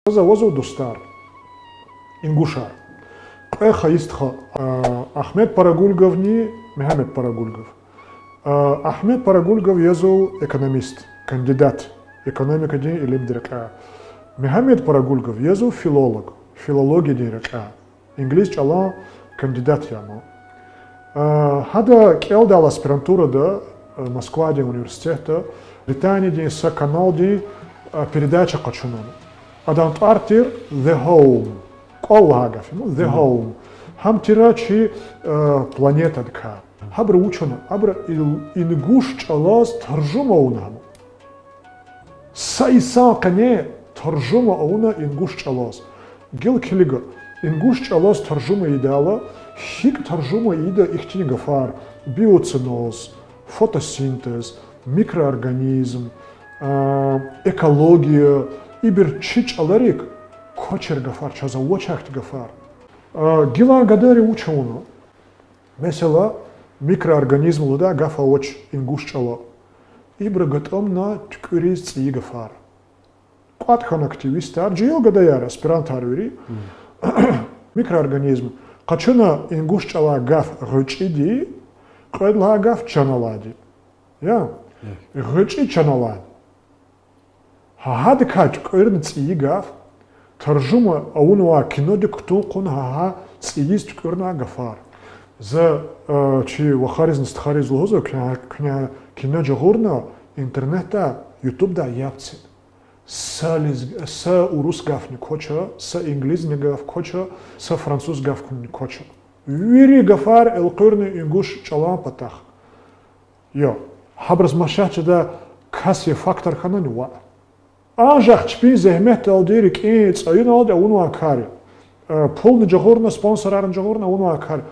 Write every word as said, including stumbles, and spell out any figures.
Чаз авазва дустар, ингушар. Кьве хайи стха, а, Ахмед Парагульговни Мегьамед Парагульгов. А, Ахмед Парагульгов язва экономист, кандидат экономикадин илимдин рекьяй. Мегьамед Парагульгов язва филолог, филологиядин рекьяй. Инглис чӀалан кандидат я ам. А, гьада кӀелдайла аспирантурада, а, Москвадин университетда, Британиядин са каналдин, а, передача къачуна. Адан тӀвар тир The Home. КӀвал лагьай гаф я, ну, The Home. Гьам тир чи, а, планетадикай. Гьабуру вуч авуна, абуру ил-, ингуш чӀалаз таржума авуна гьам. Са йисан къене таржума авуна ингуш чӀалаз. Гила килига, ингуш чӀалаз таржума ийидайла, гьикӀ таржума ийида ихьтин гафар: биоценоз, фотосинтез, микроорганизм, а, экология, ибур чи чӀаларик квачир гафар, чаз авач ахьтин гафар. А, гилан гадайри вуч авуна? Месела, микроорганизм лугьудай гаф авач ингуш чӀала. Ибуру гатӀумна туькӀуьриз цӀийи гафар. КӀватӀ хьана активистар, жегьил гадаяр, аспирантар вири. Микроорганизм. Къачуна ингуш чӀалай гаф гъвечӀиди, кьвед лагьай гаф чан алайди. Я? ГъвечӀи, чан алайди. Гьа гьадакай туькӀуьрна цӀийи гаф, таржума авунвай кинодик кутун кьуна гьа гьа цӀийиз туькӀуьрнавай гафар. За, э, чи вахаризни стхайриз лугьузва, куьне, куьне кино жагъурна интернетдай, ютубдай, яб це. Са лез-, са урус гафни квач, са инглизни гаф квач, са француз гафни квач. Вири гафар элкъуьрна ингуш чӀалан патахъ. Я, гьабуруз машат жеда кас я фактор хьанани? Ваъ. Анжах чпин зегьметдалди, рикӀин цӀайиналди авунвай кар я. Э, пулни жагъурна, спонсорарни жагъурна авунвай кар я.